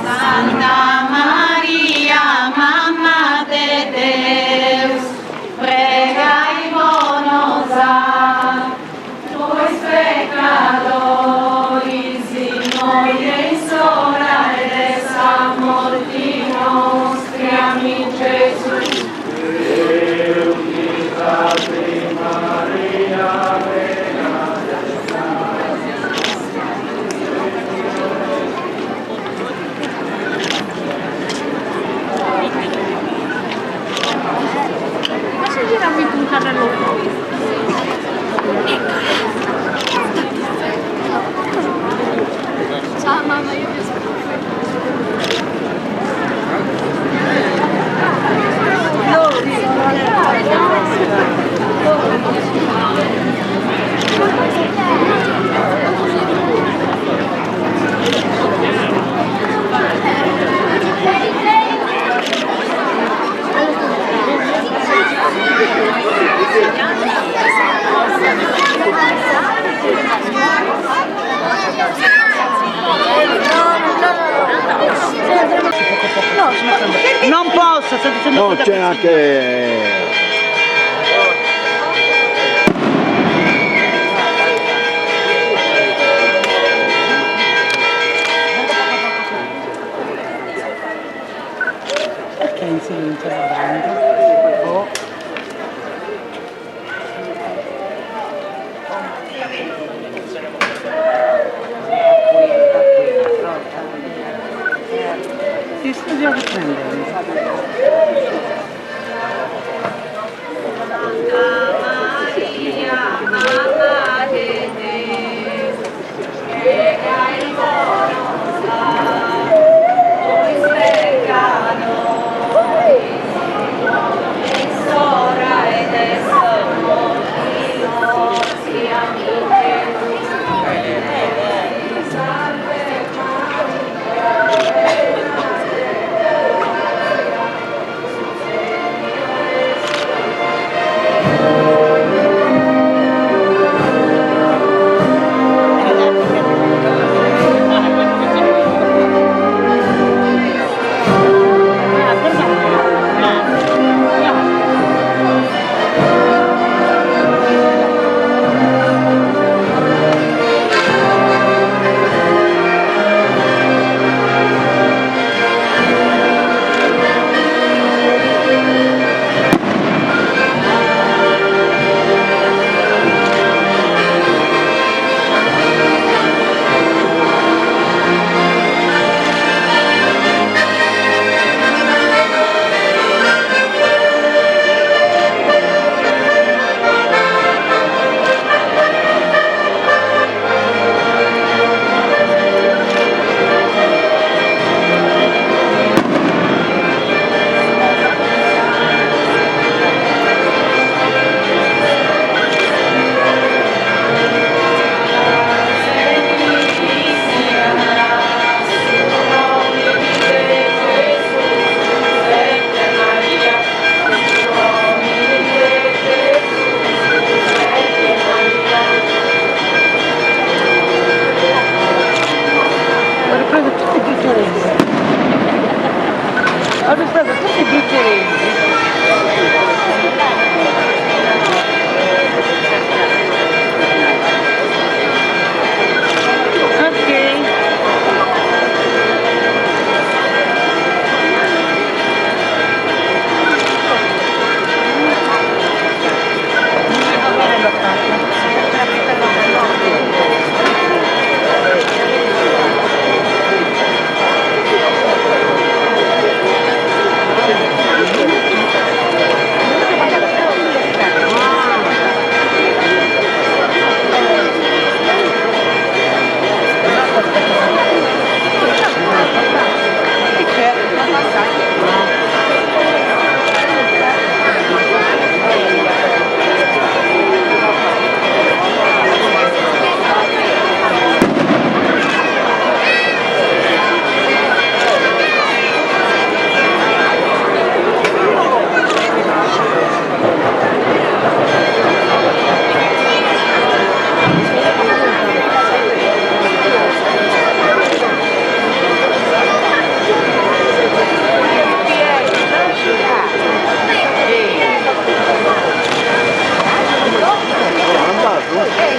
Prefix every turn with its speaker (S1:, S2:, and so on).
S1: Santa Maria, Mamma de Deus, pregai po nosatrus peccadoris, immoi e in s'ora de sa morti nostra. Amen. Gesù.
S2: Ma se giravi un carrello fuori? Ciao mamma, io ti aspetto.
S3: Non posso, sto dicendo
S4: No, c'è anche...
S3: Perché è in silenzio la banda? Boh. Ti sto già riprendendo.
S1: Santa Maria, Mamma de Deus, pregai po nosatrus peccadoris, in s'ora de sa morti nostra. Amen. Gesù. Salve Maria,
S3: Ho preso tutti i brutti elenchi. Ho ripreso tutti i brutti elenchi.